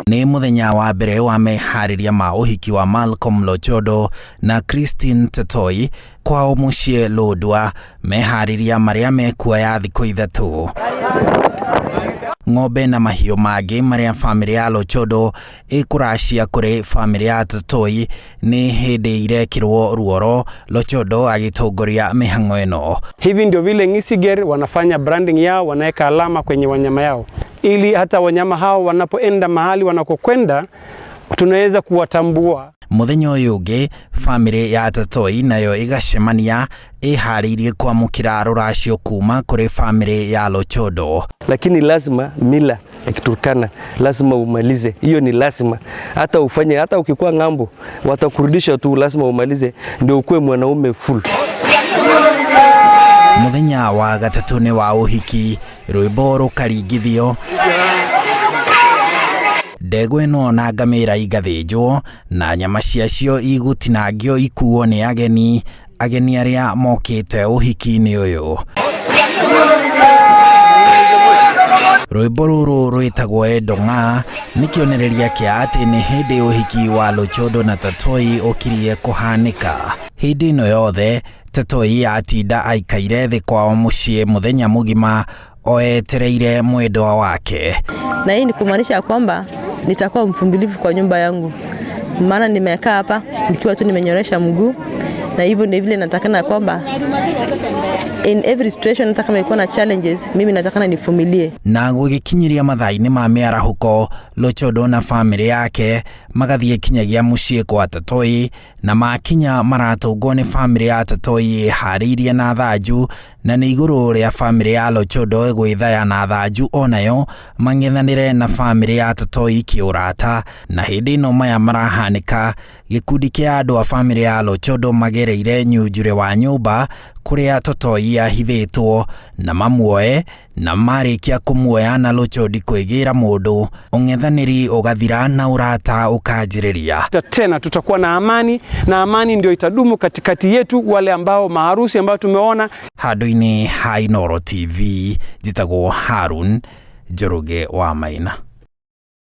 Nĩ mũthenya wa mbere wa meharĩria ma ũhiki wa Malcolm Lochodo na Christine Tetoi kwao mũciĩ Lodwar, meharĩria marĩa mekuoya thikũ 3. Ng'ombe na mahiũ mangĩ marĩa bamĩrĩ ya Lochodo ĩkũracia kũrĩ bamĩrĩ ya Tetoi nĩ hĩndĩ irekĩrwo ruoro, Lochodo agĩtongoria mĩhang'o ĩno. Hivi ndio vile Ngisiger wanafanya branding yao, wanaweka alama kwenye wanyama yao ili hata wanyama hao wanapoenda mahali wanakokwenda tunaweza kuwatambua. Mũthenya ũyũ ũngĩ bamĩrĩ ya Tatoi nayo ĩgacemania ĩharĩirie kwamũkĩra rũracio kuma kũrĩ bamĩrĩ ya Lochodo. Lakini lazima mila ya Kiturkana lazima umalize, hiyo ni lazima. Hata ufanye, hata ukikuwa ng'ambo watakurudisha tu, lazima umalize ndio ukuwe mwanaume full. Mũthenya wa gatatũ nĩ wa ũhiki, rwĩmbo rũkaringithio, ndegwa ĩno na ngamĩra igathĩnjwo na nyama ciacio igũtinangio ikuo nĩ ageni, ageni arĩa mokĩte ũhiki-inĩ ũyũ. Rwĩmbo rũrũ rwĩtagwo Endong'a nĩ kĩonereria kĩa atĩ nĩ hĩndĩ ũhiki wa Lochodo na Tatoi ũkirie kũhanĩka. Hĩndĩ ĩno yothe Tatoi atinda aikaire thĩ kwao mũciĩ mũthenya mũgima oetereire mwendwa wake. Na hii ni kumaanisha kwamba nitakuwa mvumilivu kwa nyumba yangu, maana nimekaa hapa nikiwa tu nimenyoresha mguu, na hivyo ndio vile natakana kwamba in every situation, hata kama iko na challenges, mimi natakana nivumilie. Na gũgĩkinyĩria mathaa-inĩ ma mĩarahũko, Lochodo na bamĩrĩ yake magathiĩ kinyagia mũciĩ kwa Tatoi, na makinya maratũngwo nĩ bamĩrĩ ya Tatoi ĩharĩirie na thanju, na nĩ igũrũ rĩa bamĩrĩ ya Lochodo gwĩthaya na thanju onayo mang'ethanĩre na bamĩrĩ ya Tatoi kĩũrata. Na hĩndĩ ĩno maya marahanĩka, gĩkundi kĩa andũ a bamĩrĩ ya Lochodo magereire nyunjurĩ wa nyũmba kũrĩa Totoi ahithĩtwo na mamuoe, na marĩkia kũmuoya na Lochodi kwĩgĩra mũndũ, ũng'ethanĩri ũgathira na ũrata ũkanjĩrĩria. Tena tutakuwa na amani, na amani ndio itadumu katikati yetu, wale ambao maharusi ambao tumeona. Handũ-inĩ ha Inooro TV, njĩtagwo Harun Njoroge wa Maina.